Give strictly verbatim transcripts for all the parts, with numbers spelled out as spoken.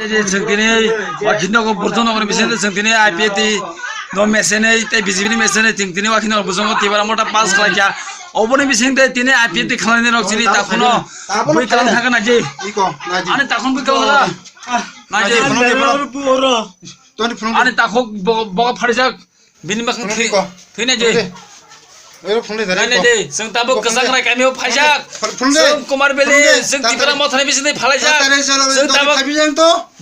Chwng tini Wakhi Nagar Burjong Nagar ni bisingtwi chwng tini I P F T no mesenwi tei B J P ni mesenwi chwng tini Wakhi Nagar Burjong Nagar Tipra Motha pass khlaikha. Oboni bisingtwi tini I P F T khlainai rok chini takhukno bui kalang thangkha naji. Ani takhuk bui kalang thangkha. Naji. Ani takhuk bo-, boga pharijak. Bini bakha thwi-, thwina je. Naina je, chwng tabuk kwchang rai kamio phaijak. Chwng Kumar Valley, chwng Tipra Mothani bisingtwi phalaijak. Chwng tabuk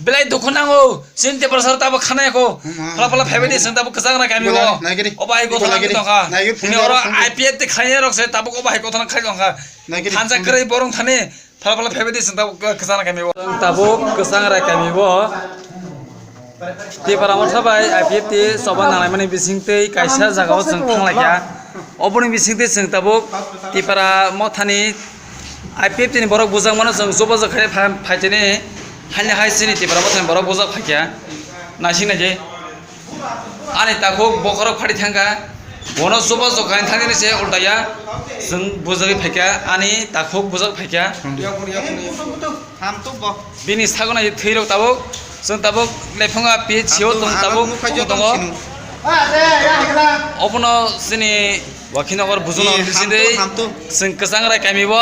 belai dukhu nango. Chini Tiprasa tabuk khana yako. Phala phala phaibai di, chwng tabuk kwchang rai kamio. Obo hai gotha nangwi tongkha. Chini oro I P F T khlainai rok se tabuk obo hai gotha nang khai tongkha. Thansa kwrwi borong thani. Phala phala phaibai di, chwng tabuk kwchang rai kamio. Chwng tabuk kwchang rai kamio. Tipra Motha bai I P F T choba nanglaimani bisingtwi kaisa jagao chwng thanglaikha. Oboni bisingtwi chwng tabuk Tipra Mothani I P F T ni borok bujakmano chwng chubachu khe phai-, phaitini haino hai chini Tipra Mothani borok bujak phaikha. Naising naidi. Ani takhuk bokhorok phari thangkha. Bono chubachu khaina thangkhe se ultaya chwng bujagwi phaikha ani takhuk bujak phaikha. Bini sago nai thwirok tabuk chwng tabuk lephunga P H C o tong tabuk tongo. Obono chini Wakhi Nagar Burjong Nagar bisingtwi chwng kwchang rai kami bo.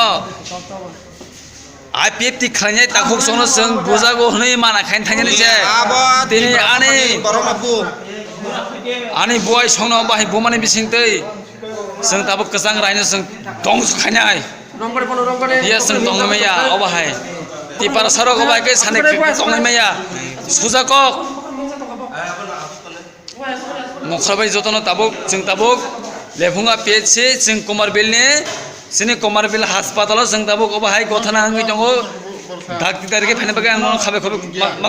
I P F T khlainai takhuk songno chwng bujago hwnwi mana khaina thangya ni se. Tini ani, ani buai songno bahai bumani bisingtwi chwng tabuk kwchang raino chwng tongsu khainai. Iya chwng tongwi maya obo hai. Tipra sarok obo hai khe sani tongwi maya. Sujakok. Mokra bai jotono tabuk, chwng tabuk, lephunga P H C, chwng Komarbil ni, chini Komarbil haspatalo chwng tabuk, obo hai gothana wngwi tongo. Dakti tarikhe phaina bagwi ang nono khabai khabai ma, ma,